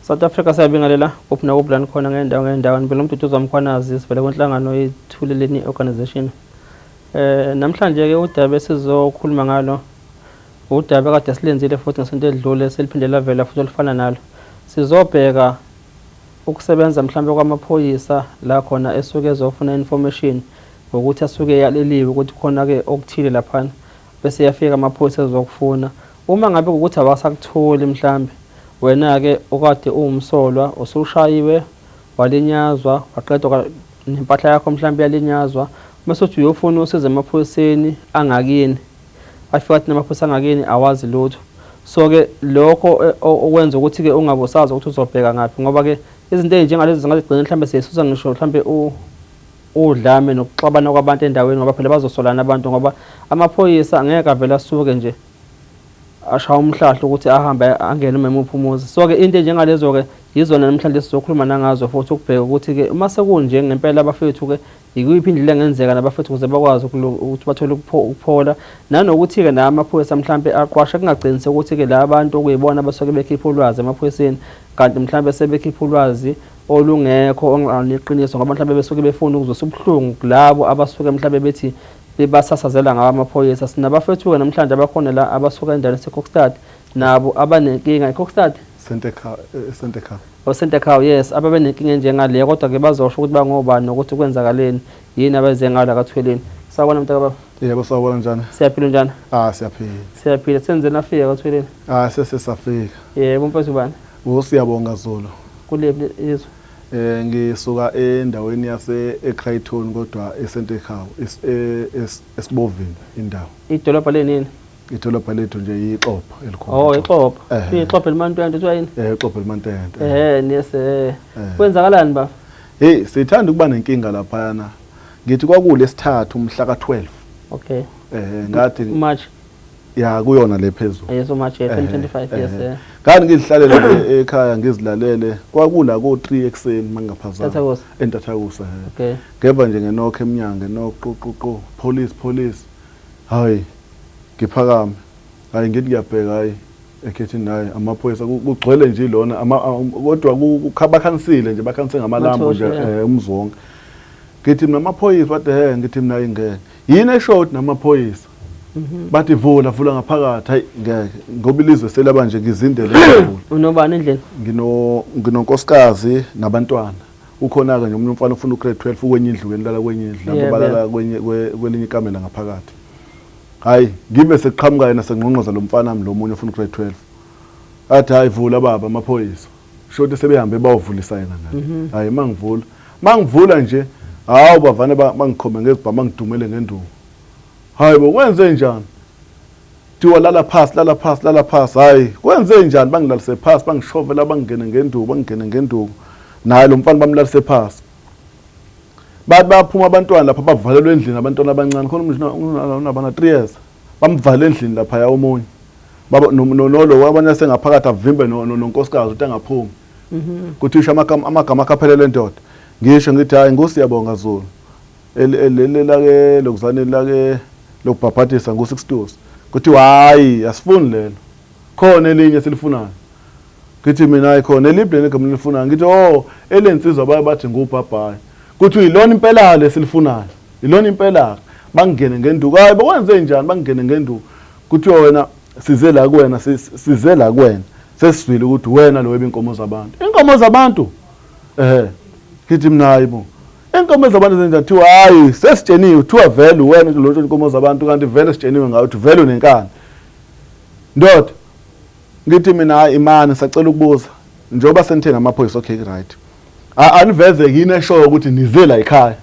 South Africa siyabingelela kuphi nakuphi la nikhona ngendawo ngendawo nibela uMduduzi Mkhwanazi sivele kwenhlangano iThuleleni Organization. Namhlanje ke udaba esizokhuluma ngalo udaba kade silenzile futhi ngesonto edlule seliphinde lavela futhi olufana nalo. Sizobheka ukusebenza mhlambe kwamaphoyisa la khona esuke ezofuna information ngokuthi asuke yaleliwe ukuthi khona ke okuthile laphana bese yafika amaphoyisa ezokufuna. Uma ngabe kukuthi awasakutholi mhlambe wena-ke okade uwumsolwa usushayiwe walinyazwa waqedwa nempahla yakho mhlambe yalinyazwa mase uthi uyofuna usizo emaphoyiseni angakini afika athi namaphoyisa angakini awazi lutho. So-ke lokho okwenza ukuthi-ke ungabe usazi ukuthi uzobheka ngaphi ngoba-ke izinto ey'njengalezi zingazigcina mhlambe seyisusa ngisho mhlambe udlame nokuxabana kwabantu endaweni ngoba phela bazosolana abantu ngoba amaphoyisa angeke avele asuke nje ashaya umhlahlo ukuthi ahambe angene noma imuphi umuzi. So-ke into enjengalezo-ke yizona namhlanje sizokhuluma nangazo futhi ukubheka ukuthi-ke uma sekunje ngempela abafethu-ke yikuyiphi indlela engenzeka nabafethu ukuze bakwazi ukuthi bathole ukuphola nanokuthi-ke la amaphoyisa mhlampe aqwashe kungagcini sekuthi-ke la bantu okuyibona abasuke bekhipha ulwazi emaphoyiseni kanti mhlampe sebekhipha ulwazi olungekho onganeqiniso ngoba mhlampe besuke befuna ukuzwisa ubuhlungu kulabo abasuke mhlampe bethi bebasasazela ngawo amaphoyisa. Sinabafethu-ke namhlanje abakhona la abasuka endaweni yaseKokstad nabo abanenkinga. IKokstad? Sentekhau. Oh, Sentekhau, yes, ababenenkinga enjengaleyo kodwa-ke bazosho ukuthi bangobani nokuthi kwenzakaleni, yini abeze ngayo la kaThweleni. Sawubona mntakababa. Yebo, sawubona njani? Siyaphila njani? Ah, siyaphila. Siyaphila. Senze nafika kaThweleni? Ah, sesesafika. Yebo, mfethu bani? USiyabonga Zulu. Kuliphi izwe? Ngisuka endaweni yase eCrayton kodwa eSentekhau, eSibovini indawo. Idolobha lenini? Idolobha lethu nje iXobho elikhulu. Oh, iXobho. Ixobho elimantwente kuthiwa yini? Ixobho elimantwente. Yes. Kwenzakalani baba? Hey, sithanda ukuba nenkinga laphayana. Ngithi kwakulesithathu umhla ka-12. Okay. Ngathi March. Ya kuyona le phezulu. Yes, March 2025 yes. Ngani ngizihlalele nje ekhaya ngizilalele kwakula ko 3 ekseni mangingaphazami. Entathakusa. Entathakusa. Okay. Ngeva nje ngenokho eminyango ngenokho qu qu police police. Hayi ngiphakame. Hayi ngithi ngiyabheka hayi ekhethini hayi amaphoyisa kugcwele nje lona kodwa bakhansile nje bakhanse ngamalambu nje umuzi wonke. Ngithi mina amaphoyisa bathi he ngithi mina ingeke. Yini esho ukuthi namaphoyisa? Bathi vula vula ngaphakathi hayi ngeke ngoba ilizwe selaba nje ngizindele kakhulu. Unobani endlini? Nginonkosikazi nabantwana. Ukhona ke nje omunye umfana ufuna ugrade 12 ukwenye indlu ke kwenye indlu labo balala kwenye kwelinye ikamela ngaphakathi. Hayi ngibe sekuqhamuka yena sengqongqoza lo mfana lo munye ufuna ugrade 12. Athi hayi vula baba amaphoyisa. Shoti sebehambe bawuvulisa yena ngale. Hayi mangivula. Mangivula nje hawu bavane bangikhombe ngezibhamu bangidumele ngenduku. Hayi bo kwenze njani? Thiwa lala phasi lala phasi lala phasi hayi kwenze njani bangilalise phasi bangishovela bangene ngenduku bangene ngenduku. Naye lo mfana bamlalise phasi. Bathi baphuma abantwana lapha bavalelwe endlini abantwana abancane khona umuntu unabana 3 years. Bamvale endlini lapha ya omunye. Baba nolo abanye sengaphakathi avimbe nonkosikazi ukuthi angaphumi. Kuthi isho amagama akaphelele ndoda. Ngisho ngithi hayi nguSiyabonga Zulu. Leli lake lokuzane lake lokubhabhadisa ngu-62. Kuthi hayi asifuni lelo. Khona elinye silifunayo. Ngithi mina hayi khona eliphi leli gama lilifunayo. Ngithi oh elensizwa baye bathi ngubhabhayi. Kuthi ilona impela lesilifunayo. Ilona impela bangene ngenduku. Hayi bokwenze njani bangene ngenduku. Kuthiwa wena size la kuwena size la kuwena. Sesizwile ukuthi wena lo weba inkomo zabantu. Inkomo zabantu. Ngithi mina hayibo. Inkomo zabantu zenza kuthiwa hayi sesitsheniwe kuthiwa vele wena lo inkomo zabantu kanti vele sitsheniwe ngawe ukuthi vele unenkani. Ndoda ngithi mina hayi imani sacela ukubuza njengoba senithenga amaphoyisa okay right. Aniveze yini eshoyo ukuthi nize la ekhaya.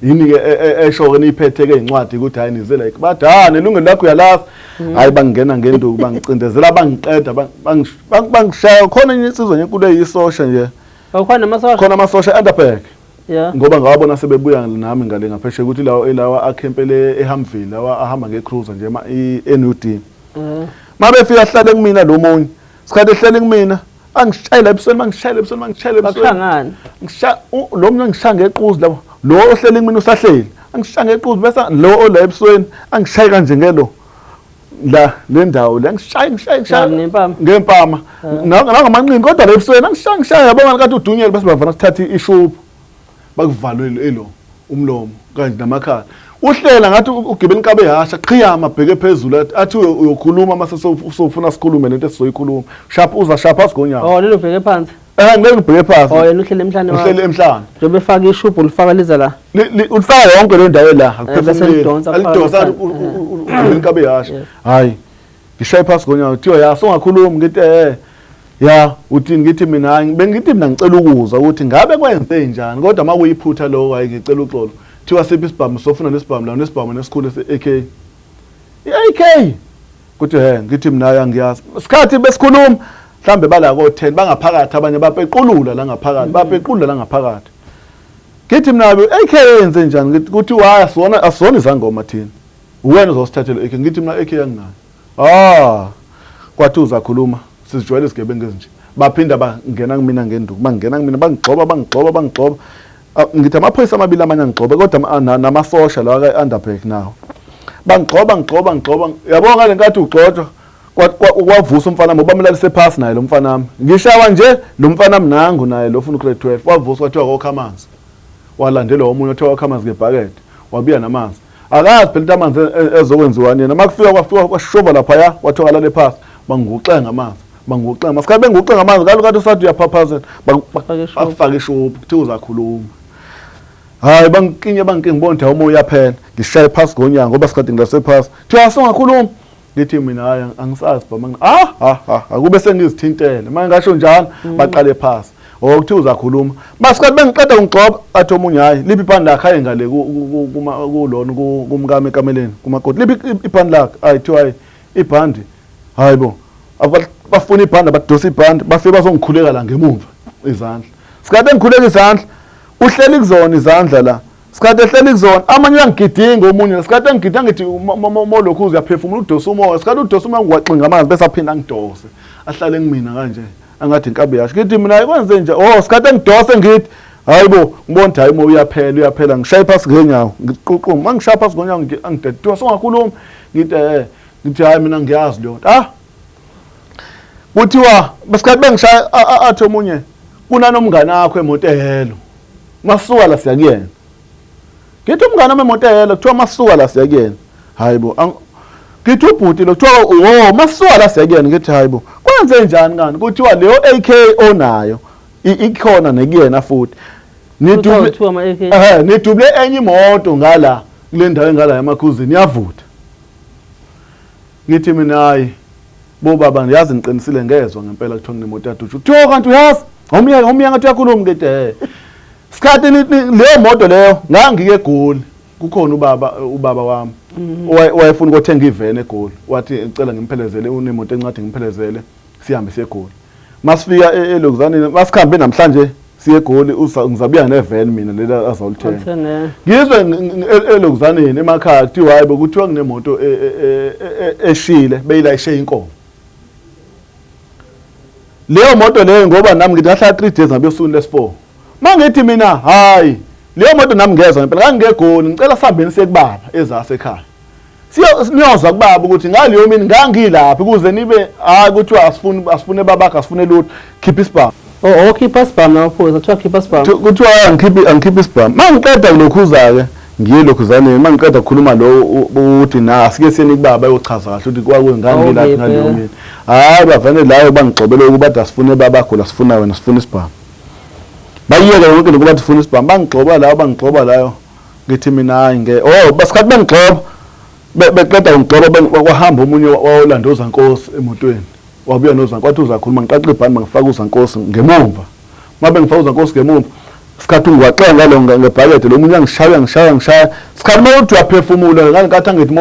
Yini ke esho ke niyiphethe ke incwadi ukuthi hayi nize la ekhaya. Bathi ha nelungelo lakho uyalazi. Hayi bangena ngenduku bangicindezela bangiqeda bangishaya khona enye insizwa nje enkulu eyisosha nje. Khona amasosha. Khona amasosha Underberg. Yeah. Ngoba ngawabona sebebuya nami ngale ngaphesheya ukuthi lawa lawa akhempele eHamville lawa ahamba ngecruiser nje i-NUD. Mabefika hlale kumina lo munye. Sikhathi ehlele kumina angishayela ebusweni bangishayela ebusweni bangishayela ebusweni. Bakuhlangana. Ngisha lo munye angishaya ngequzi lapho. Lo ohlele kumina usahleli. Angishaya ngequzi bese lo ola ebusweni angishaye kanje ngelo. La le ndawo la ngishaya ngishaya ngishaya Ngempama. Ngempama. Nangamanqindi kodwa la ebusweni ngishaya ngishaya, yabo ngathi udunyele, bese bavana kuthatha ishubhu bakuvalwe elo umlomo kanje namakhala. Uhlela ngathi ugibela inkabe ehasha, qhiyama bheke phezulu, athi uyokhuluma mase sofuna sikhulume lento esizoyikhuluma. Shap uza shap asigonyawo. Oh, lelo bheke phansi. Ngeke ngibheke phansi. Oh, yena uhlele emhlane wakho. Uhlele emhlane. Njengoba efaka ishubhu ulifaka liza la. Ulifaka yonke le ndawo la. Bese lidonsa. Alidonsa ugibela inkabe ehasha. Hayi. Ngishaye phansi gonyawo, kuthiwa ya songakhuluma, ngithi ya uthini, ngithi mina hayi bengithi mina ngicela ukuzwa ukuthi ngabe kwenze njani, kodwa uma kuyiphutha lokho hayi ngicela uxolo. Kuthiwa siphi isibhamu, sofuna nesibhamu la, nesibhamu nesikhulu se-AK. I-AK kuthi he, ngithi mina hayi angiyazi. Isikhathi besikhuluma mhlambe bala ko-10 bangaphakathi, abanye bapequlula la ngaphakathi, bapequlula la ngaphakathi. Ngithi mina AK yenze njani, ngithi kuthi hayi asona asona izangoma thina, uwena uzosithathela AK. Ngithi mina AK anginayo. Ah, kwathi uzakhuluma, sizijwayele isigebengu ezinje. Baphinda bangena kumina ngenduku, bangena kumina bangigxoba bangigxoba bangigxoba. Ngithi amaphoyisa amabili amanye angigxobe, kodwa namasosha lawa ka-Underberg nawo bangigxoba ngigxoba ngigxoba. Yabo ngale nkathi ugxotshwa kwavusa umfana wami, bamlalise phasi naye lo mfana wami. Ngishawa nje lo mfana wami nangu naye lo ufuna ugrade 12, wavusa kwathiwa kokha amanzi, walandelwa omunye othiwa wakha amanzi ngebhakede, wabuya namanzi. Akazi phela ukuthi amanzi ezokwenziwani yena. Makufika kwafika kwashoba laphaya, kwathiwa alale phasi, banguxe ngamanzi, banguxe ngamanzi. Sikhathi benguxe ngamanzi kaloku kade usathi uyaphaphazela, bakufaka ishubhu, kuthiwa uzakhuluma. Hayi bangikinye bangikinye, ngibona ukuthi umoya uyaphela, ngishaye phasi ngonyawo ngoba sikade ngilase phasi. Kuthiwa asungakhuluma, ngithi mina hayi angisazi baba. Ah ha ha, akube sengizithintele manje ngasho njalo, baqale phasi. Oh, kuthiwa uzakhuluma. Masikhathi bengiqeda ngigxoba, athi omunye hayi liphi ibhandi lakhe, hayi ngale kulona kumkami ekameleni kumakoti, liphi ibhandi lakhe, hayi kuthiwa hayi ibhandi, hayi bo bafuna ibhandi, badosa ibhandi, bafike bazongikhuleka la ngemumva izandla. Sikhathi engikhuleka izandla, uhleli kuzona izandla la, sikhathi ehleli kuzona amanye uyangigidinga omunye, sikhathi engigidinga ngithi molokhu uyaphefumula udosa umoya, sikhathi udosa umoya ngiwaxinga amanzi, bese aphinda angidose ahlale kumina kanje angathi inkabi yasho. Ngithi mina kwenze nje, oh sikhathi engidose ngithi hayibo, ngibona ukuthi hayi umoya uyaphela uyaphela, ngishaye phasi ngenyawo ngiququma, mangishaya phasi ngonyawo angidedwa songakhuluma, ngithi ngithi hayi mina ngiyazi leyo nto. Ah, kuthiwa besikhathi bengishaya, athi omunye kunanomngane wakho emoto ehelo, masuka la siya kuyena. Ngithi umngane wami emoto ehelo, kuthiwa masuka la siya kuyena. Hayibo, ngithi ubhuti lo, kuthiwa oh masuka la siya kuyena. Ngithi hayibo, kwenze njani kani? Kuthiwa leyo AK onayo ikhona nekuyena futhi. Nidubule enye imoto ngala kule ndawo engala yamakhuzini yavutha. Ngithi mina hayi bobaba, ngiyazi ngiqinisile, ngezwa ngempela kuthiwa kunemoto yadutshwa. Kuthiwa kanti uyazi awumyeka awumyeka ngathi uyakhuluma. Ngithi sikhathi leyo moto leyo ngangike eGoli, kukhona ubaba wami owayefuna ukuthenga iveni eGoli, wathi ngicela ngimphelezele, unemoto encane, ngimphelezele sihambe siye eGoli. Masifika elokuzaneni, masikhambe namhlanje siye eGoli, ngizabuya neveni mina lela azawulithenga. Ngizwe elokuzaneni emakhaya kuthiwa hayi bokuthiwa kunemoto eshile beyilayishe inkomo. Leyo moto leyo, ngoba nami ngithi ngahlala 3 days ngabe osukwini lesi-4. Mangithi mina hayi leyo moto nami ngezwa ngempela ngangingegoli, ngicela sihambeni siye kubaba ezasekhaya. Niyozwa kubaba ukuthi ngaleyo mini ngangilaphi ukuze nibe hayi kuthiwa asifuni asifune babakhe asifune lutho, khipha isibhamu. Oh, okhipha isibhamu namaphoyisa, kuthiwa khipha isibhamu. Kuthiwa angikhiphe isibhamu. Mangiqeda kulokhuza-ke ngiye lokhuzaneni, mangiqeda ukukhuluma lo ukuthi na asike siyeni kubaba ayochaza kahle ukuthi kwakungangilaphi ngaleyo mini. Hhayi bavane layo bangigxobele ukuba asifune babakho la, sifuna wena, sifuna isibhamu. Bayiyeke yonke lokhu bathi sifuna isibhamu, bangigxoba layo bangigxoba layo. Ngithi mina hayi nge oh basikhathi bengigxoba beqeda ngigxoba kwahamba omunye wawolanda uZankosi emotweni, wabuya noZankosi wathi uzakhuluma, ngiqaqa ibhandi ngifaka uZankosi ngemumva. Mabe ngifaka uZankosi ngemumva, sikhathi ngiwaxeka ngalo ngebhakede, lo munye angishaya ngishaya ngishaya. Sikhathi uma uthi uyaphefumula ngankathi angithi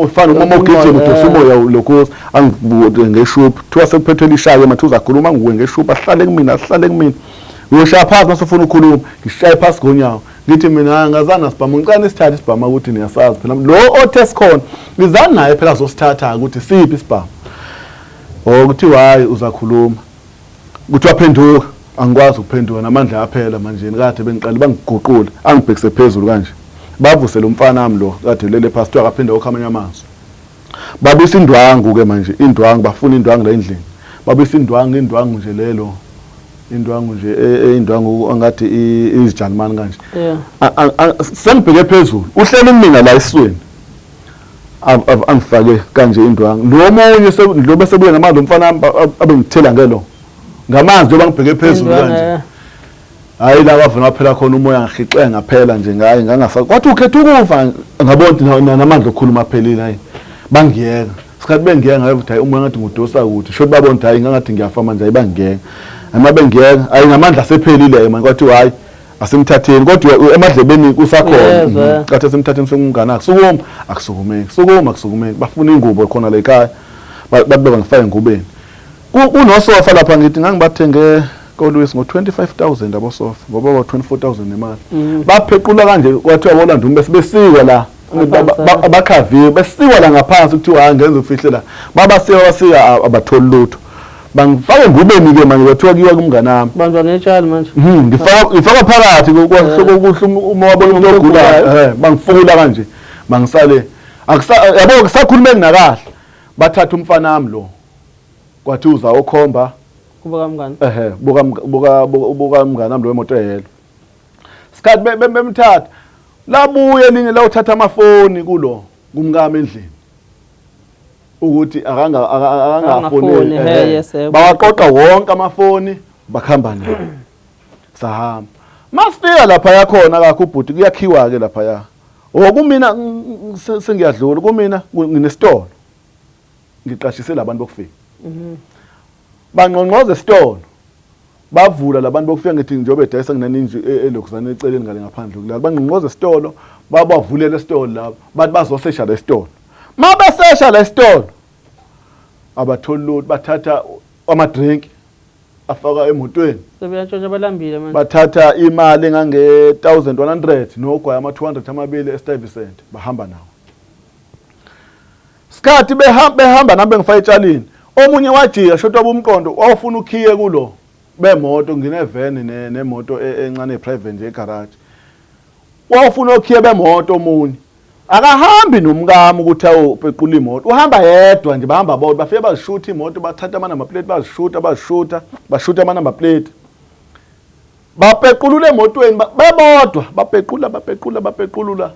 ufana uma ugijima udosa umoya lokhu, angibuke ngeshubhu, kuthiwa sekuphethwe lishaya mathi uzakhuluma, angibuke ngeshubhu, ahlale kumina ahlale kumina. Uyoshaya phasi mase ufuna ukukhuluma, ngishaye phasi ngonyawo. Ngithi mina angazana sibhamu, ngicela nisithathe isibhamu ukuthi niyasazi phela lo othe sikhona ngizani naye phela azosithatha ukuthi siphi isibhamu. Oh kuthiwa hayi uzakhuluma, kuthiwa phenduka, angikwazi ukuphenduka namandla aphela manje kade bengiqale bangiguqule angibhekise phezulu kanje, bavuse lo mfana wami lo kade lele phasi, kuthiwa akaphinde okha amanye amanzi. Babisa indwangu ke manje, indwangu, bafuna indwangu la endlini. Babisa indwangu, indwangu nje lelo, indwangu nje indwangu angathi izijalimani kanje. Sengibheke phezulu, uhleli mina la esiswini. Angifake kanje indwangu. Lo omunye lo bese buya namanje umfana abengithela ngelo. Ngamanzi njengoba ngibheke phezulu kanje. Hayi la kwavela waphela khona umoya, ngihixeke ngaphela nje ngayi ngangasa. Kwathi ukhetha ukufa, ngabona ukuthi namandla okukhuluma aphelile. Hayi bangiyeka. Sikhathi bengiyeka ngabe ukuthi hayi umoya ngathi ngudosa kuthi. Sho babona ukuthi hayi ngangathi ngiyafa manje, hayi bangiyeka. Uma bengiyeka hayi namandla asephelile manje, kwathi hayi asimthatheni, kodwa emadlebeni kusakhona. Kathi asimthatheni sengumngane akhe. Sukuma, akusukumeki. Sukuma, akusukumeki. Bafuna ingubo khona la ekhaya. Bathi bangifake engubeni. Kunosofa lapha, ngithi ngangibathenge koLuis ngo-25,000 abosofa, ngoba wa-24,000 nemali. Baphequla kanje, kwathiwa bolanda umbese besikwa la abakhaviwe, besikwa la ngaphansi, kuthiwa hayi ngenza ufihle la. Babasika basika, abatholi lutho. Bangifake engubeni ke manje, kwathiwa kuyiwa kumngane wami. Banjwa ngetshali manje. Ngifaka phakathi kwahluka uma wabona umuntu ogulayo, bangifukula kanje. Bangisale yabo kusakhulumeki nakahle. Bathatha umfana wami lo. Kwathi uza okhomba kuba kamngani. Ehe, buka buka buka mngani wami lo wemoto eyelo. Sikhathi bemthatha. Labuye elinye lawuthatha amafoni kulo kumkami endlini. Ukuthi akangafoneli. Bawaqoqa wonke amafoni, bakhamba nawo. Sahamba. Masifika lapha yakhona kakho ubhuti, kuyakhiwa ke lapha ya. Okumina sengiyadlula, kumina nginesitolo. Ngiqashise labantu bokufika. Bangqongqoza esitolo. Bavula labantu bokufika, ngithi njengoba edayisa nginanindlu elokhuzana eceleni ngale ngaphandle kulala. Bangqongqoza esitolo, babavulela esitolo labo. Bathi bazosesha la esitolo. Mabesesha la esitolo abatholi lutho, bathatha ama drink afaka emotweni. Sebeyantshontsha, balambile manje. Bathatha imali engange 1100 nogwayi ama 200 amabili eStuyvesant, bahamba nawo. Sikhathi behamba nami bengifaka etshalini. Omunye wajika shota umqondo, wawufuna ukhiye kulo bemoto, ngine-van nemoto encane private nje egarage. Wawufuna okhiye bemoto omunye. Akahambi nomkami ukuthi ayopequla imoto, uhamba yedwa nje, bahamba bodwa. Bafike bazishutha imoto, bathatha ama-number plate, bazishutha, bazishutha, bashutha ama-number plate. Bapequlula emotweni bebodwa, bapequla, bapequla, bapequlula.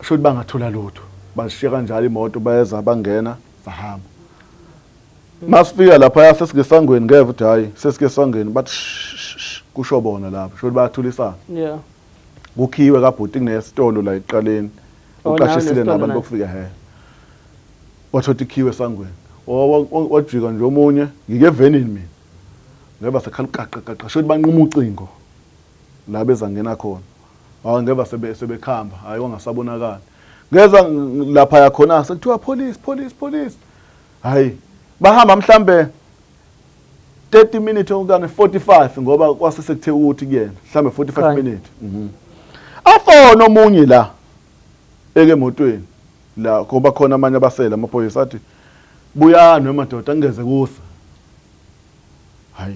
Shuthi bangathola lutho. Bashiya kanjalo imoto, bayeza bangena, sahamba. Masifika lapha sesike sangweni, ngeve ukuthi hayi sesike sangweni, bathi kusho bona lapha, shuthi bayathulisana. Kukhiwe kabhuti kunesitolo la ekuqaleni. Uqashisile nabantu bokufika he. Wathola ikhiwe esangweni. Wajika nje omunye, ngike evenini mina. Ngeva sekhala uqaqa qaqa, shuthi banquma ucingo la bezangena khona. Hayi ngeva sebekhamba, hayi wangasabonakala. Ngeza lapha yakhona sekuthiwa police, police, police. Hayi bahamba mhlambe 30 minutes okanye 45, ngoba kwase sekuthe ukuthi kuyena mhlambe 45 minutes. Afona omunye la eke emotweni la, ngoba khona amanye abasele amaphoyisa, athi buyani wemadoda, angeze kusa. Hayi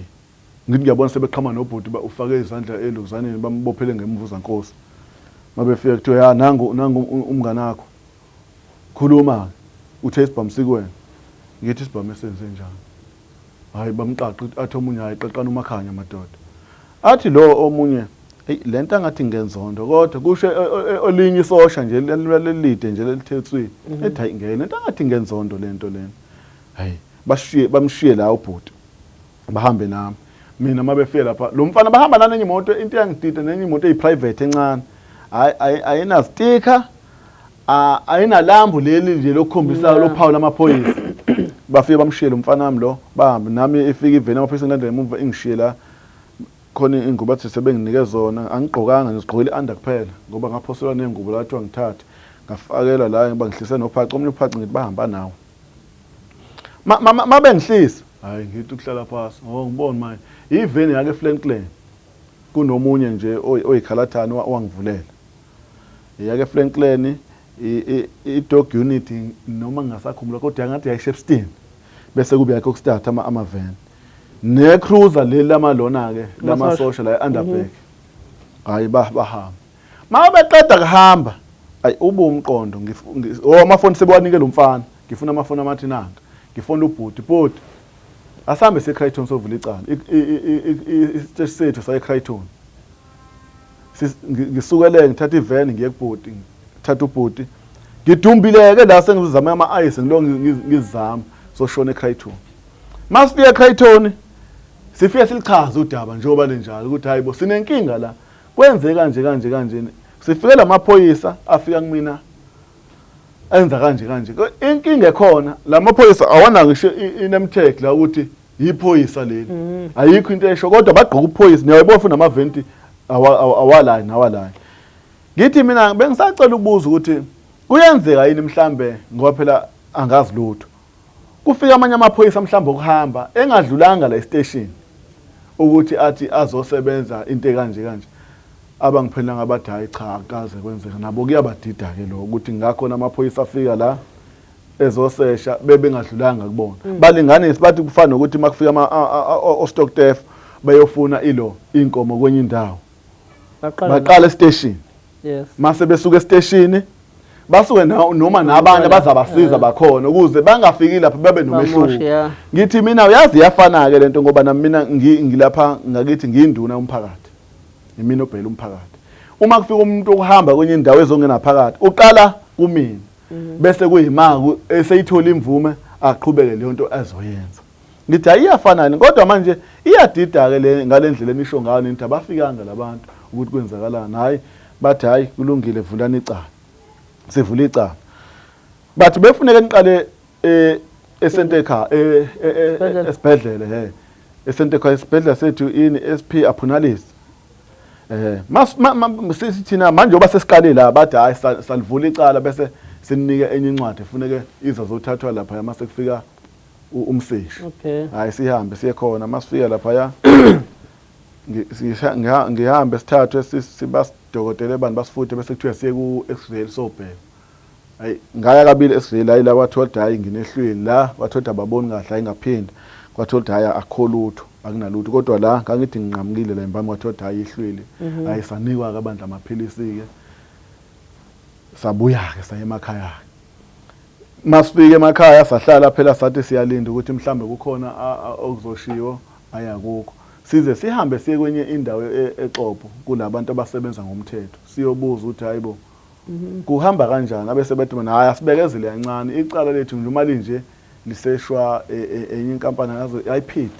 ngithi ngiyabona sebeqhama nobhuti, ufake izandla elokuzaneni, bambophele ngemvuza nkosi. Mabefika kuthiwa ya nangu nangu umngane wakho, khuluma uthe isibhamu sikwena. Ngithi isibhamu esenze njani? Hayi bamqaqa, athi omunye hayi qaqana umakhanya madoda. Athi lo omunye hey lento angathi ngenzondo, kodwa kusho olinye isosha nje lelide nje lelithetswi, ethi hayi ngeke lento angathi ngenzondo lento lena. Hayi bashiye, bamshiye la ubhuti, bahambe nami mina. Mabefika lapha lo mfana bahamba nanenye imoto, into eyangidida nenye imoto eyi-private encane, ayina sticker, ayinalambu leli nje lokukhombisa lophawu lamaphoyisa. Bafike bamshiye lo mfana wami lo, bahambe nami. Ifike iveni amaphoyisa ngilandela emuva, ingishiye la khona ingubo athi sebenginike zona, angigqokanga, ngizigqokile i-under kuphela, ngoba ngaphoselwa ney'ngubo la, kuthiwa ngithathe ngafakela la, bangihlise nophaca, omunye uphaca, ngithi bahamba nawo. Ma bengihlisa, hayi ngithi ukuhlala phasi, oh ngibona manje iveni yake Franklin, kunomunye nje oyikhalathani owangivulela yake Franklin, i-dog unit noma ngingasakhumbula, kodwa yangathi yayi-Shepstone, bese kube yakhe okustart ama-van ne-cruiser leli lamalona-ke lamasosha la e-Underberg. Hayi bahamba, ma beqeda kuhamba, ayi ube umqondo, oh amafoni sebewanike lo mfana. Ngifuna amafoni amathi nanka. Ngifona ubhuti, bhuti asambe siye eCrichton sovula icala. Isiteshi sethu saye eCrichton. Ngisukele ngithatha iveni ngiye kubhuti, ngithatha ubhuti. Ngidumbileke la sengizama ama-ice ngilo ngizama soshona eCrichton. Masifika eCrichton sifike silichaze udaba njengoba linjalo ukuthi hayibo sinenkinga la. Kwenze kanje kanje kanje. Sifike lamaphoyisa afika kumina enza kanje kanje. Inkinga ekhona lamaphoyisa awana ngisho i-name tag la ukuthi yiphoyisa leli. Ayikho into esho kodwa bagqoka uphoyisa niyayibona futhi namaventi awalayi nawalayi. Ngithi mina bengisacela ukubuza ukuthi kuyenzeka yini mhlambe ngoba phela angazi lutho. Kufika amanye amaphoyisa mhlawumbe okuhamba engadlulanga la estation ukuthi athi azosebenza into ekanje kanje. Abangiphendula ngabathi hayi cha akaze kwenzeka nabo kuyabadida ke lokho ukuthi ngakhona amaphoyisa afika la ezosesha bebengadlulanga kubona. Balinganise bathi kufana nokuthi makufika ama o-stock theft beyofuna ilo inkomo kwenye indawo. Baqala estation. Yes. Mase besuka esiteshini basuke noma nabanye abazabasiza bakhona ukuze bangafiki lapha babe nomehluko. Ngithi mina uyazi iyafana ke lento ngoba nami mina ngilapha ngakithi ngiyinduna yomphakathi. Imina obhela umphakathi. Uma kufika umuntu okuhamba kwenye indawo ezongena phakathi uqala kumina. Bese kuyima eseyithola imvume aqhubeke leyo nto azoyenza. Ngithi ayiyafana kodwa manje iyadida ke le ngalendlela enisho ngayo nithi abafikanga labantu ukuthi kwenzakalani. Hayi bathi hayi kulungile vulani icala. Sivula icala. Bathi befuneke niqale eSentekha esibhedlela he. ESentekha isibhedlela sethu ini SP Apunalis. Mas sithina manje oba sesiqale la bathi hayi salivula icala bese sinike enye incwadi efuneke izozothathwa lapha mase kufika umseshi. Okay. Hayi sihambe siye khona masifika lapha ya ngihambe sithathwe sibasidokotela abantu basifuthe bese kuthiwa siye ku X-ray sobheka. Hayi ngaya kabili X-ray la ila kwathiwa hayi nginehlwili la kwathiwa ababoni kahle hayi ngaphinda kwathiwa hayi akukho lutho akunalutho kodwa la ngangithi nginqamukile la imbami kwathiwa hayi ihlwili hayi sanikwa ke bandla amaphilisi ke sabuya ke saya emakhaya. Masifike emakhaya sahlala phela sathi siyalinda ukuthi mhlambe kukhona okuzoshiwo ayakukho. Size sihambe siye kwenye indawo eXopo kulabantu abasebenza ngomthetho siyobuza ukuthi hayibo kuhamba kanjani abese bethi mina hayi asibekezele kancane icala lethu nje uma linje liseshwa enye inkampani ngazo IPID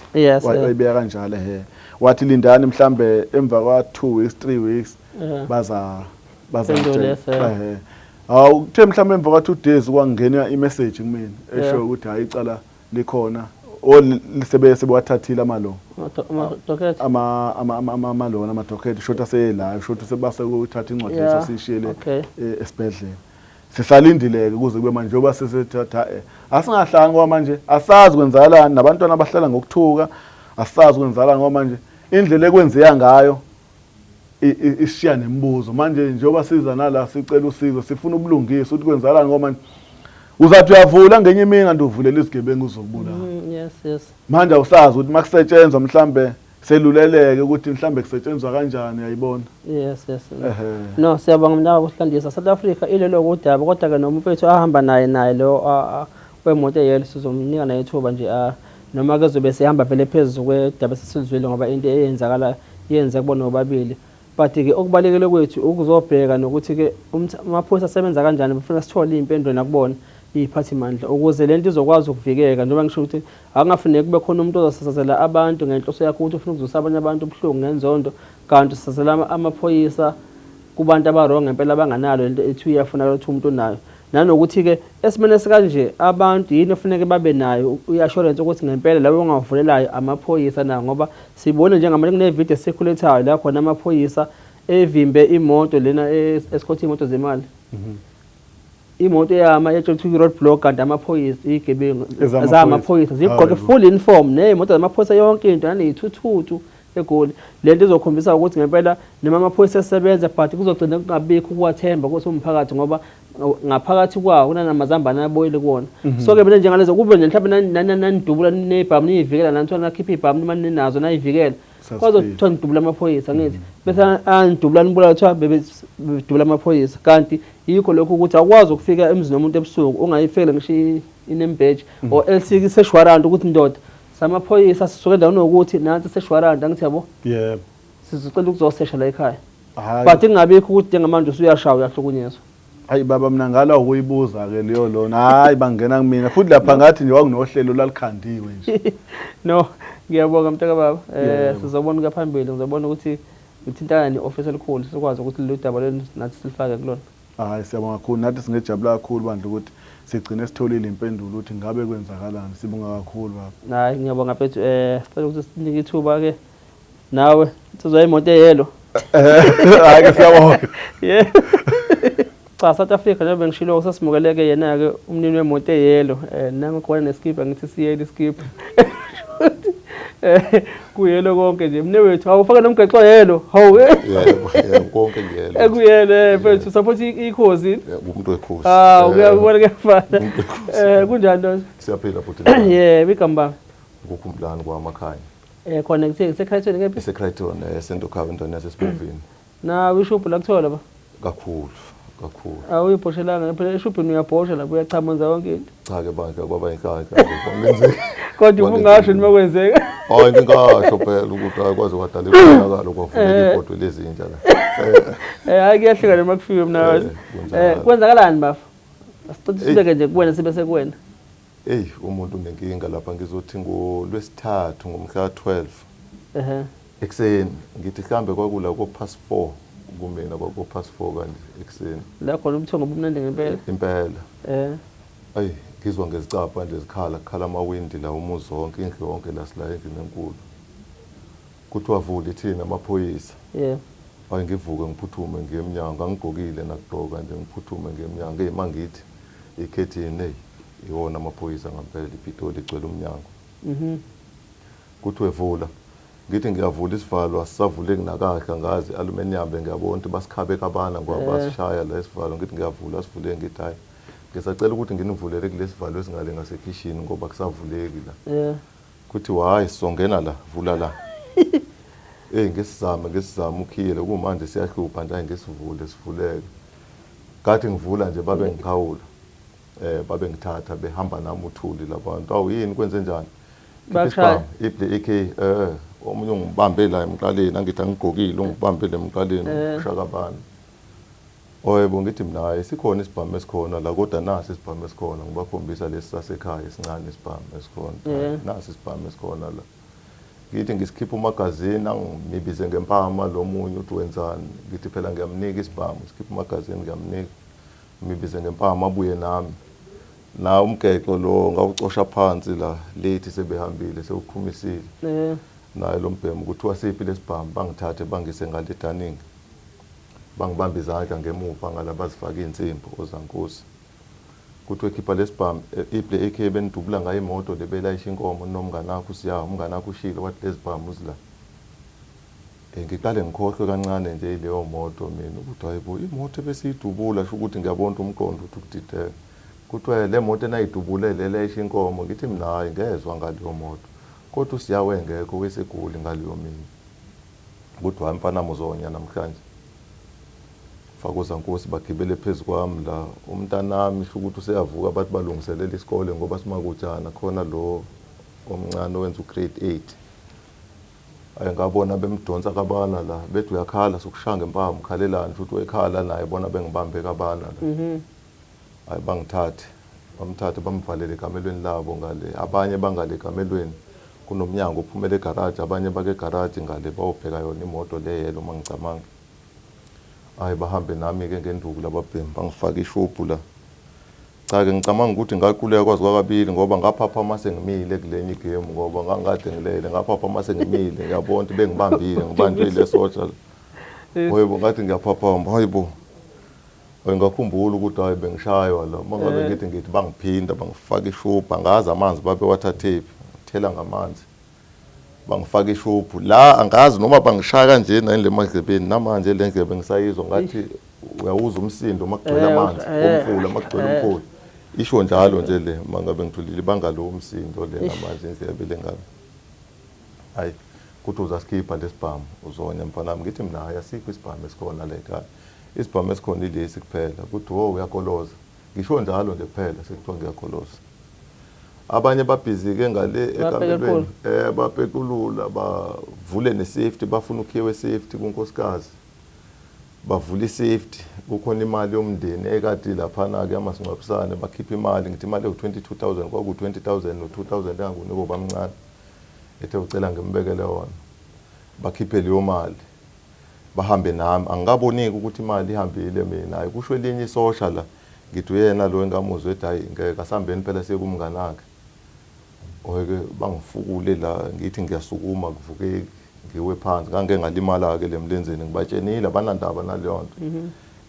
wayibeka kanjalo he wathi lindani mhlambe emva kwa 2 weeks 3 weeks baza eh hawu kuthe mhlambe emva kwa 2 days kwangena i-message kumina esho ukuthi hayi icala likhona o lisebe sebewathathile amalo Docket. Ama ama ama amalona ama docket shota seyela shota sebase ukuthatha incwadi esasishiyele esibhedlela. Sisalindile ke kuze kube manje njengoba sesethatha asingahlanga ngoba manje asazi kwenzakalani nabantwana abahlala ngokuthuka asazi kwenzakalani ngoba manje indlela ekwenzeka ngayo isishiya nemibuzo manje njengoba siza nala sicela usizo sifuna ubulungisa ukuthi kwenzakalani ngoba manje uzathi uyavula ngenye imini kanti uvulela izigebengu uzokubulala. Yes yes. Manje awusazi ukuthi makusetshenzwa mhlambe seluleleke ukuthi mhlambe kusetshenzwa kanjani uyayibona. Yes yes. No siyabonga mntaka kuhlandisa South Africa ilelo udaba kodwa ke noma umfethu ahamba naye naye lo wemoto eyelo sizomnika naye ithuba nje noma ke zobe sihamba vele phezulu kwedaba sesilizwile ngoba into eyenzakala yenze kubona bobabili but ke okubalekele kwethu ukuzobheka nokuthi ke amaphoyisa asebenza kanjani bafuna sithole impendulo nakubona iy'phathimandla ukuze lento izokwazi ukuvikeka njengoba ngisho ukuthi akungafuneki kube khona umuntu ozosasazela abantu ngenhloso yakho ukuthi ufuna ukuzwisa abanye abantu ubuhlungu ngenzondo kanti usasazela amaphoyisa kubantu aba-wrong ngempela abanganalo lento ethi uyafunakala ukuthi umuntu unayo nanokuthi-ke esimeni esikanje abantu yini efuneke babe nayo i-assurance ukuthi ngempela labo ongawavulelayo amaphoyisa na ngoba sibone njengamanje kunevidiyo esirculateayo la khona amaphoyisa evimbe imoto lena esikhotha iy'moto zemali. Imoto eyama etshela ukuthi i-road block kanti amaphoyisa iyigebengu zamaphoyisa zigqoke full uniform ney'moto zamaphoyisa yonke into naney'thuthuthu eGoli. Le nto izokhombisa ukuthi ngempela noma amaphoyisa esebenza but kuzogcina kungabikho ukuwathemba ukuthi umphakathi ngoba ngaphakathi kwawo kunanamazambane aboyile kuwona. So ke mina njengalezo kube nje mhlawumbe nanidubula nezibhamu niyivikela nani nakhipha ibhamu noma ninazo nayivikela. Kwazothiwa nidubula amaphoyisa ngithi bese anidubula nibulala kuthiwa bebedubula amaphoyisa kanti yikho lokho ukuthi awukwazi ukufika emzini womuntu ebusuku ungayifikele ngisho i-name badge or else i-search warrant ukuthi ndoda samaphoyisa sisuke endaweni yokuthi nansi i-search warrant, angithi yabo? Yebo. Sizocela ukuzosesha la ekhaya. Hhayi. But kungabikho ukuthi njengamanje usuyashaya uyahlukunyezwa. Hayi baba, mina ngala ukuyibuza-ke leyo lona. Hhayi, bangena kumina futhi lapha ngathi nje kwakunohlelo olwalukhandiwe nje. No, ngiyabonga mntaka baba. Yebo. Sizobona ukuya phambili, ngizobona ukuthi ngithintana ne-office elikhulu sikwazi ukuthi lolu daba lolu nathi silifake kulona. Hhayi, siyabonga kakhulu, nathi singejabula kakhulu bandla ukuthi sigcine sitholile impendulo ukuthi ngabe kwenzakalani. Sibonga kakhulu baba. Hhayi, ngiyabonga mfethu. Sicela ukuthi sinike ithuba-ke nawe insizwa yemoto eyelo. Hhayi-ke siyabonga. Yeah. Cha, South Africa, njengoba ngishilo, sesimukeleke yena-ke umnini wemoto eyelo. Nami khona neskipa, ngithi siyelo iskipa. Kuyelo konke nje. Mne wethu, awufake nomgexo yelo. Hawu. Yebo, yebo, konke kuyelo. Ekuyelo mfethu, support ikhozi. Yebo, umuntu wekhozi. Ah, uyabona kuyafana. Umuntu wekhozi. Kunjani ndoda? Siyaphila futhi. Yebo, igama baba. Ukukhumbulani kwamakhaya. Khona kuthe kuseCrichton kephi? IseCrichton, eSentokhava endaweni yaseSibovini. Nawe ishubhu lakuthola ba? Kakhulu, kakhulu. Awuyibhoshelanga phela eshubhini, uyabhosha lapho, uyachama, wenza yonke into. Cha ke bandla, kwaba inhlanhla nje. Kwangenzeka. Kodwa ubungasho noma kwenzeka. Hayi, ngingasho phela ukuthi hayi, kwaze kwadala ibonakalo, kwavuleka ibhodwe lezinja la. Hayi, kuyahluka noma kufike mina. Kunjalo. Kwenzakalani bafa? Asicela sibeke nje kuwena, sibe sekuwena. Ey, umuntu unenkinga lapha. Ngizothi ngolwesithathu ngomhla 12 ekuseni, ngithi mhlambe kwakula ko past 4 kumina, kwako past 4 kanje ekuseni. La khona ubuthongo bumnandi ngempela. Impela. Ayi, ngizwa ngezicapha nje zikhala, kukhala amawindi la umuzi wonke, indlu yonke la sila endlini enkulu. Kuthiwa vula, ithina amaphoyisa. Hayi, ngivuke ngiphuthume ngiye emnyango, angigqokile nakugqoka nje, ngiphuthume ngiye emnyango. Hey, mangithi ikhethini, hey, iwona amaphoyisa ngempela, iPitoli igcwele umnyango. Kuthiwe vula. Ngithi ngiyavula, isivalo asisavuleki nakahle, angazi aluminium, ngiyabona ukuthi basikhabe kabana ngoba basishaya la isivalo. Ngithi ngiyavula, asivuleki. Ngithi hayi, ngisacela ukuthi nginivulele kulesi sivalo esingale ngasekhishini ngoba kusavuleki la. Kuthiwa hayi, sizongena la, vula la. Eh, ngisizame, ngisizame ukhiyele, kumanje siyahlupha nje. Hayi, ngisivule, sivuleke. Kathi ngivula nje, babe ngikhawula. Babe ngithatha behamba nami uthuli labantu. Awu, yini, kwenze njani? Bakushaya? Ible AK, omunye ungibambe la emqaleni, angithi angigqokile, ungibambe la emqaleni, ushaka bani. Oyebo, ngithi mina hayi, sikhona isibhamu esikhona la, kodwa nasi isibhamu esikhona, ngibakhombisa lesi sasekhaya esincane isibhamu esikhona. Nasi isibhamu esikhona la. Ngithi ngisikhipha umagazini, angimibize ngempama lo munye, uthi wenzani? Ngithi phela ngiyamnika isibhamu, sikhipha umagazini ngiyamnika. Ngibize ngempama, abuye nami. Na umgexo lo ngawucosha phansi la late, sebehambile, sewukhumisile. Naye lo mbhemu, kuthiwa siphi lesibhamu? Bangithathe bangise ngale dining. Bangibamba izandla ngemuva ngala, bazifaka iy'nsimbi ozankosi. Kuthiwe khipha lesibhamu, ible AK benidubula ngayo imoto le belayisha inkomo nomngane wakho usiya, umngane wakho ushilo wathi lezibhamu zila. Ngiqale ngikhohlwe kancane nje leyo moto mina ukuthi hayibo, imoto ebesiyidubula, sho ukuthi ngiyabona ukuthi umqondo uthi ukudideka. Kuthiwa le moto enayidubule le layisha inkomo. Ngithi mina hayi, ngezwa ngaleyo moto. Kodwa usiyawe engekho, wesegoli ngaleyo mini. Kuthiwa hayi mfana, uzonya namhlanje. Fakuza nkosi, bagibele phezu kwami la. Umntanami sho ukuthi useyavuka, bathi balungiselela isikole ngoba simakutshana khona lo omncane owenza ugrade 8. Ayi, ngabona bemdonsa kabana la, bethi uyakhala, sokushaya ngempama, ukhalelani? Futhi wekhala naye, bona bengibambe kabana la. Hayi, bangithathe, bamthathe bamvalele ekamelweni labo ngale. Abanye bangale ekamelweni kunomnyango ophumela egaraji, abanye bake egaraji ngale bayobheka yona imoto le yelo uma ngicabanga. Hayi, bahambe nami-ke ngenduku lababhemu, bangifake ishubhu la. Cha-ke, ngicabanga ukuthi ngaquleka kwaze kwakabili ngoba ngaphapha uma sengimile kulenye igemu, ngoba ngangikade ngilele, ngaphapha uma sengimile, ngiyabona ukuthi bengibambile, ngibanjwe ile sotsha la. Hayibo, ngathi ngiyaphaphama, hayibo. Hayi, ngakhumbula ukuthi hayi, bengishaywa la. Uma ngabe ngithi bangiphinda, bangifaka ishubhu, angazi amanzi babewathathephi, ngithela ngamanzi. Bangifaka ishubhu la, angazi noma bangishaya kanjena yini le madlebeni. Namanje le ndlebe ngisayizwa ngathi uyawuzwa umsindo uma kugcwele amanzi omfula, uma kugcwele umfula. Isho njalo nje le uma ngabe ngithulile, ibanga lo umsindo le namanje indlebe le ngabe. Hayi, kuthi uzasikhipha lesibhamu, uzonya mfana wami. Ngithi mina hayi, asikho isibhamu esikhona la ekhaya. Isibhamu esikhona ilesi kuphela. Kuthi wo, uyakoloza. Ngisho njalo nje kuphela, sekuthiwa ngiyakoloza. Abanye babhizike ngale ekamelweni, bapekulula, bavule ne-safety, bafuna ukhiye we-safety kunkosikazi. Bavula i-safety, kukhona imali yomndeni ekade laphana-ke amasingcwabisane, bakhipha imali, ngithi imali ewu-22,000, kwaku-20,000 no-2,000 engangunikwa ubamncane, ethe ucela ngimbekele wona. Bakhiphe leyo mali, bahambe nami, angikaboniki ukuthi imali ihambile mina. Hayi, kusho elinye isosha la, ngithi uyena lo engamuzwa ethi hayi ngeke, asihambeni phela siye kumnganakhe. Oyeke bangifukule la, ngithi ngiyasukuma kuvukeki, ngiwe phansi, ngangike ngalimala-ke le mlenzeni, ngibatshenile abanandaba naleyo nto.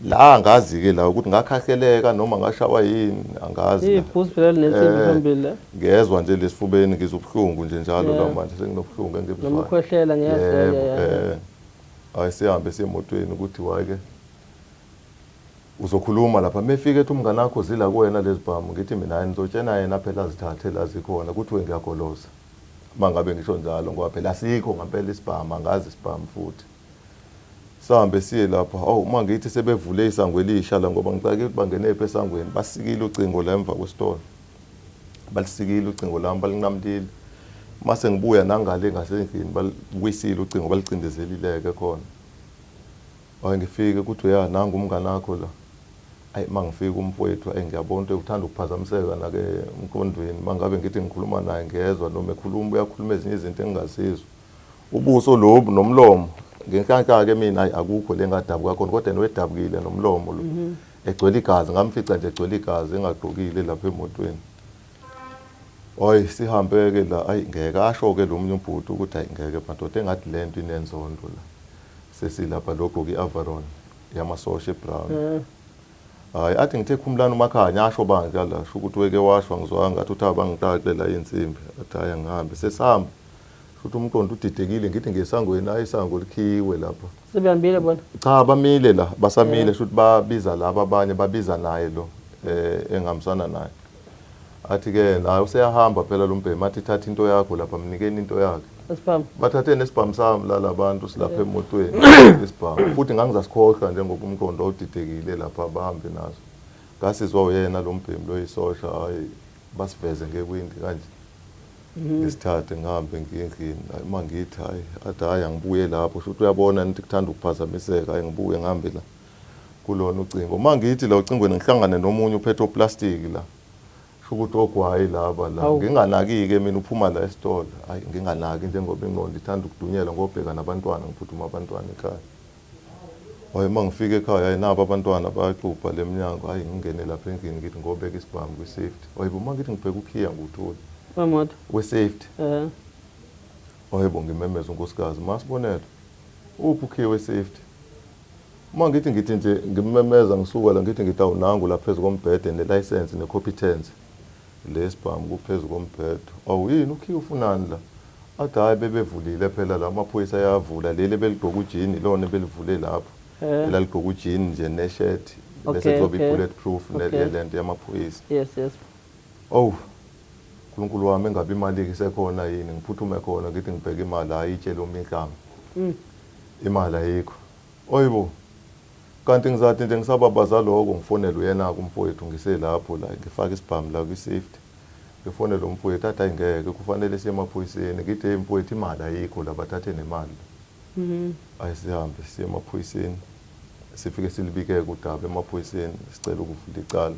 La angazi-ke la ukuthi ngakhahleleka noma ngashawa yini, angazi. Ibhuzi phela linensimbi phambili la. Ngezwa nje lesifubeni ngizwa ubuhlungu nje njalo la manje senginobuhlungu engibuzwayo. Noma ukhwehlela ngiyazwa. Yebo. Hayi sihambe siye emotweni ukuthi wake uzokhuluma lapha mefike ethi umngane wakho zila kuwena lezibhamu, ngithi mina hayi ngizotshena yena phela azithathe la zikhona, kuthiwe ngiyagoloza. Mangabe ngisho njalo ngoba phela asikho ngempela isibhamu, angazi isibhamu futhi. Sihambe siye lapha, awu uma ngithi sebevule isango elisha la ngoba ngicake ukuthi bangene phi esangweni, basikile ucingo la emva kwesitolo. Balisikile ucingo lami, balinqamulile. Mase ngibuya nangale ngasendlini balibuyisile ucingo, balicindezelile-ke khona. Hayi ngifike kuthi uya nangu umngane wakho la. Ayi mangifika umfowethu, ayi ngiyabona ukuthi uthanda ukuphazamiseka nake emqondweni. Mangabe ngithi ngikhuluma naye ngiyezwa noma ekhuluma uyakhuluma ezinye izinto engingazizwa. Ubuso lobu nomlomo ngenhlanhla-ke mina hayi akukho le ngadabuka khona, kodwa yena wedabukile nomlomo lo. Egcwele igazi, ngamfica nje egcwele igazi engagqokile lapha emotweni. Hayi sihambe-ke la, ayi ngeke asho-ke lo munye ubhuti ukuthi hayi ngeke madoda engathi le nto inenzondo la. Sesilapha lo gqoke i-Avaron yamasosha ebrown. Hayi athi ngithe khumulani uMakhanya, asho bandla la, sho ukuthi weke washo angizwanga, ngathi uthi abangixaxe la insimbi, athi hayi angihambe. Sesihamba futhi umqondo udidekile, ngithi ngesangweni, hayi isango likhiwe lapha. Sebehambile bona? Cha bamile la, basamile shuthi babiza laba abanye, babiza naye lo engihambisana naye. Athi ke naye useyahamba phela lo mbhemi, athi thatha into yakho lapha, mnikeni into yakhe. Isibhamu. Bathathe nesibhamu sami la labantu silapha emotweni isibhamu. Futhi ngangizasikhohlwa njengoba umqondo awudidekile lapha bahambe naso. Ngasizwa uyena lo mbhemi lo isosha, hayi basiveze ngewindi kanje. Ngisithathe ngihambe ngiye endlini. Hayi uma ngithi hayi athi hayi angibuye lapho, shuthi uyabona nithi kuthanda ukuphazamiseka, hayi ngibuye ngihambe la kulona ucingo. Uma ngithi la ucingweni ngihlangane nomunye uphethe oplastiki la. Sho ukuthi ogwayi laba la. Nginganaki-ke mina uphuma la esitolo. Hayi nginganaki njengoba ingqondo ithanda ukudunyelwa ngobheka nabantwana, ngiphuthuma abantwana ekhaya. Hayi uma ngifika ekhaya hayi nabo abantwana bayaxubha le mnyango, hayi ngingene lapha endlini ngithi ngobeka isibhamu kwi-safety. Hayi bo uma ngithi ngibheka ukhiya ngiwutholi. Wemoto. We-safety. Hayi bo ngimemeza unkosikazi, masibonelo uphi ukhiye we-safety? Uma ngithi ngithi nje ngimemeza ngisuka la ngithi ngithi awunangu la phezu kombhede ne-license ne-competence lesibhamu kuphezu kombhede. Awu yini ukhiye ufunani la? Athi hayi bebevulile phela la amaphoyisa ayavula, leli beligqoka ujini lona belivule lapho. Elaligqoka ujini nje neshirt bese kuzoba i-bullet proof lento yamaphoyisa. Yes yes. Oh uNkulunkulu wami engabe imali isekhona yini, ngiphuthume khona ngithi ngibheke imali, hayi itshele umihlango. Imali ayikho. Oyibo. Kanti ngizathi nje ngisababaza lokho ngifonele uyena kumfowethu ngiselapho la ngifaka isibhamu la kwi-safety. Ngifonele umfowethu athi hayi ngeke kufanele siye emaphoyiseni, ngithi hey mfowethu imali ayikho la bathathe nemali. Hayi sihambe siye emaphoyiseni. Sifike silibike udaba emaphoyiseni sicela ukuvula icala.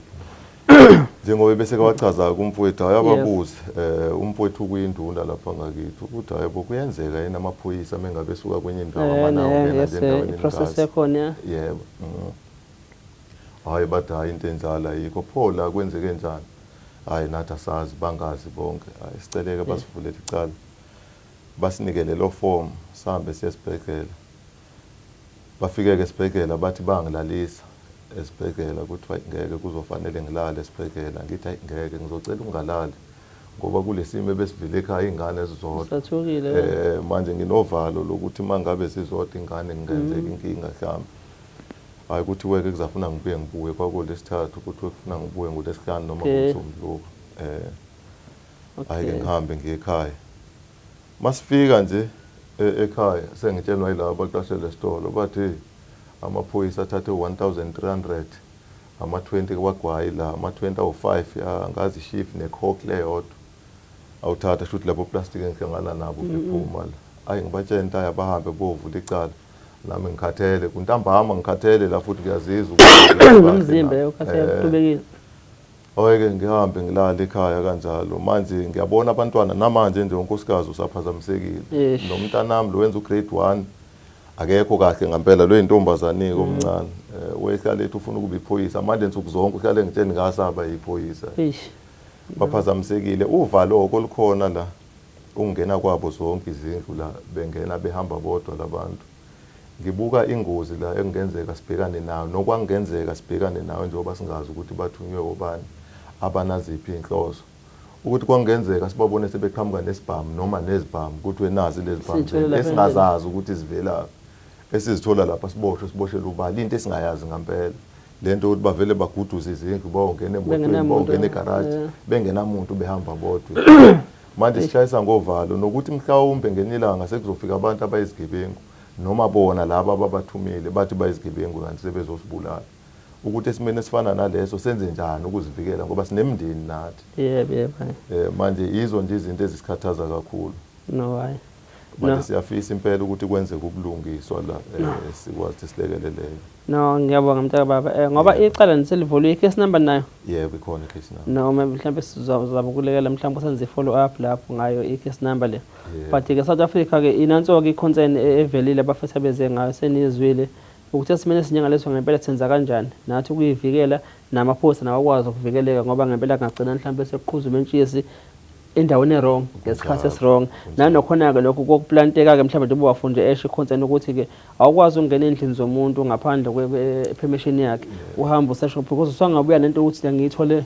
Njengoba bese kwachaza kumfowethu hayi ababuze umfowethu kuyinduna lapha ngakithi ukuthi hayi bo kuyenzeka yena amaphoyisa mengabe esuka kwenye indawo amanawo ngena nje endaweni process yakhona. Yebo. Hayi bathi hayi into enjalo ayikho, pho la kwenzeke njani? Hayi nathi asazi, bangazi bonke. Hayi siceleke basivulele icala, basinikele lo form sihambe siye esibhedlela. Bafike-ke esibhedlela bathi bangilalisa esibhedlela, kuthiwa ngeke kuzofanele ngilale esibhedlela. Ngithi hayi ngeke ngizocela ukungalali ngoba kulesimo ebesivile ekhaya ingane ezizodwa. Manje nginovalo lokuthi mangabe zizodwa ingane kungenzeka inkinga mhlawumbe. Hayi kuthi weke kuzafuna ngibuye ngibuye kwakulesithathu, kuthi kufuna ngibuye ngolesihlanu noma ngomsombuluko. Hayi ke ngihambe ngiye ekhaya. Masifika nje ekhaya sengitshelwa yilabo abaqashele esitolo bathi amaphoyisa athathe 1300 ama-20 kwagwayi la, ama-20 awu-5 angazi ishift necoke leyodwa. Awuthatha shuthi labo plastic engihlangana nabo bephuma la. Ayi ngibatshela into abahambe bovula icala. Nami ngikhathele kuntambama ngikhathele la futhi ngiyazizwa ukuthi Nomzimba ukhathele uqhubekile. Oyeke ngihambe ngilale ekhaya kanjalo. Manje ngiyabona abantwana namanje nje unkosikazi usaphazamisekile. Nomntanami lo wenza ugrade 1 akekho kahle ngempela lo yintombazane omncane. Wehlala ethi ufuna ukuba iphoyisa manje nsuku zonke uhlale ngitsheni ngasaba iphoyisa. Baphazamisekile uvalo olukhona la ukungena kwabo zonke izindlu la bengena behamba bodwa labantu. Ngibuka ingozi la ekungenzeka sibhekane nayo nokwangenzeka sibhekane nayo njengoba singazi ukuthi bathunywe obani abanaziphi iy'nhloso. Ukuthi kwangenzeka sibabone sebeqhamuka nesibhamu noma nezibhamu kuthiwe nazi lezi bhamu Siy'thole lapha esingazazi ukuthi zivelaphi. Esizithola lapha siboshwe siboshelwe ubala into esingayazi ngempela. Lento yokuthi bavele baguduze izindlu bayongena emotweni Bengenamuntu, bayongena egaraji bengenamuntu behamba bodwa. Manje sishayisa ngovalo nokuthi mhlawumbe ngelinye ilanga sekuzofika abantu abayizigebengu noma bona laba ababathumile bathi bayizigebengu kanti sebezosibulala. Ukuthi esimeni esifana naleso senze njani ukuzivikela ngoba sinemindeni nathi. Yebo yebo. Manje yizo nje izinto ezisikhathaza kakhulu. No hayi. Manje siyafisa impela ukuthi kwenzeke ubulungiswa la sikwazi ukuthi silekeleleke. No ngiyabonga mntaka baba ngoba icala niselivuliwe i-case number nayo. Yebo ikhona i-case number. Noma mhlawumbe sizama ukulekela mhlawumbe senze i-follow up lapho ngayo i-case number le. But ke South Africa ke inanso ke i-concern evelile abafethu abeze ngayo senizwile ukuthi esimene esinjengaleso ngempela senza kanjani nathi ukuyivikela namaphoyisa nawakwazi ukuvikeleka ngoba ngempela kungagcina mhlawumbe sekuqhuza umentshisi endaweni e-wrong ngesikhathi esi-wrong. Nanokhona-ke lokhu kokuplanteka-ke mhlawumbe njengoba wafunde esho i-concern ukuthi-ke awukwazi ukungena endlini zomuntu ngaphandle kwe-permission yakhe uhambe usesho because usangabuya nento ukuthi ngiyithole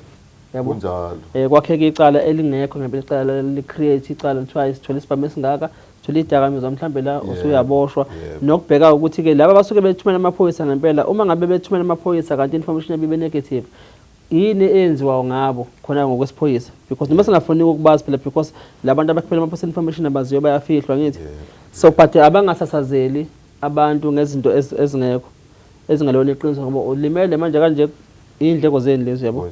yabo. Kunjalo. Kwakheka icala elingekho ngempela icala li-create icala lithiwa sithole isibhamu esingaka sithole idakamizwa mhlawumbe la usuyaboshwa. Nokubheka ukuthi-ke laba basuke bethumela amaphoyisa ngempela uma ngabe bethumela amaphoyisa kanti information yabe ibe negative yini eyenziwayo ngabo khona ngokwesiphoyisa because noma singafuni ukubazi phela because labantu abakhiphela amaphoyisa information abaziyo bayafihlwa ngithi. So but abangasasazeli abantu ngezinto ezingekho ezingalona iqiniso ngoba ulimele manje kanje indleko zeni lezi yabo.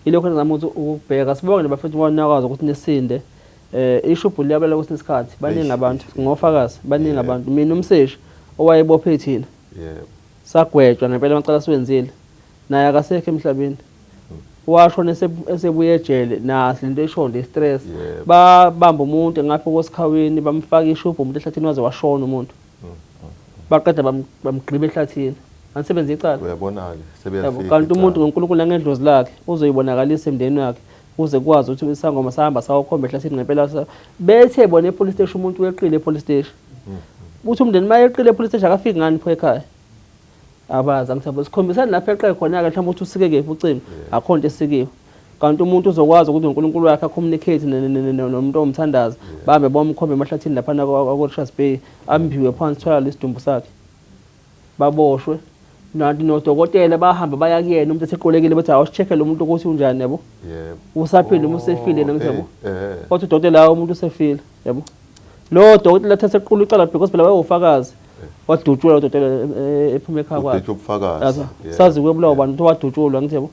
Ilokho engizama ukuthi ukubheka sibonge nabafethu ngoba nakwazi ukuthi nisinde. Ishubhu liyabela kwesinye isikhathi baningi abantu ngofakazi baningi abantu mina umseshi owayebophe thina. Sagwetshwa ngempela amacala siwenzile. Naye akasekho emhlabeni. Washona esebuye ejele naso lento esho nje stress. Babamba umuntu ngapha kosikhawini bamfaka ishubhu umuntu ehlathini waze washona umuntu. Baqeda bamgqiba ehlathini. Anisebenza icala. Uyabona ke sebeyafika. Kanti umuntu ngoNkulunkulu nangedlozi lakhe uzoyibonakalisa emndenini wakhe kuze kwazi ukuthi isangoma sahamba sawokhomba ehlathini ngempela bethe bona epolice station umuntu weqile epolice station. Uthi umndeni mayeqile epolice station akafiki ngani pho ekhaya. Abazi angithabo sikhombisani lapha eqe khona ke mhlawumbe ukuthi usike kephi ucingo akho nto esikiwe. Kanti umuntu uzokwazi ukuthi uNkulunkulu wakhe acommunicate nomuntu omthandaza bahambe bomkhombe emahlathini lapha na ku Richards Bay ambiwe phansi thola lesidumbu sakhe baboshwe nanti nodokotela bahamba baya kuyena umuntu eseqolekile bathi awusicheckele umuntu ukuthi unjani yabo. Usaphila uma usefile ngithi yabo. Kodwa udokotela umuntu usefile yabo. Lo dokotela athe sequla icala because phela wayewufakazi. Wadutshulwa udokotela ephuma ekhaya kwakhe. Udutshulwa ubufakazi. Sazi kuyobulawa abantu ukuthi wadutshulwa ngithi yabo.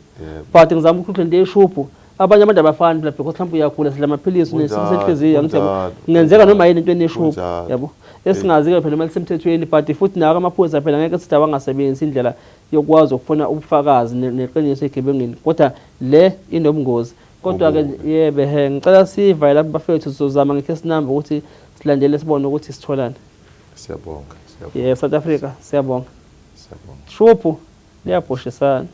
But ngizama ukuthi lento yeshubhu abanye abantu abafani phela because mhlawumbe uyagula sidla amaphilisi unesifo senhliziyo ngithi yabo. Kungenzeka noma yini into eneshubhu yabo. Esingazi ke phela imali semthethweni but futhi nako amaphoyisa phela ngeke sithi awangasebenzisi indlela yokwazi ukufuna ubufakazi neqiniso egebengwini kodwa le inobungozi. Kodwa ke yebe he ngicela sivaye lapha bafethu sizozama nge-case number ukuthi silandele sibone ukuthi sitholani. Siyabonga. Siyabonga. Yebo South Africa siyabonga. Siyabonga. Shuphu liyabhoshisana.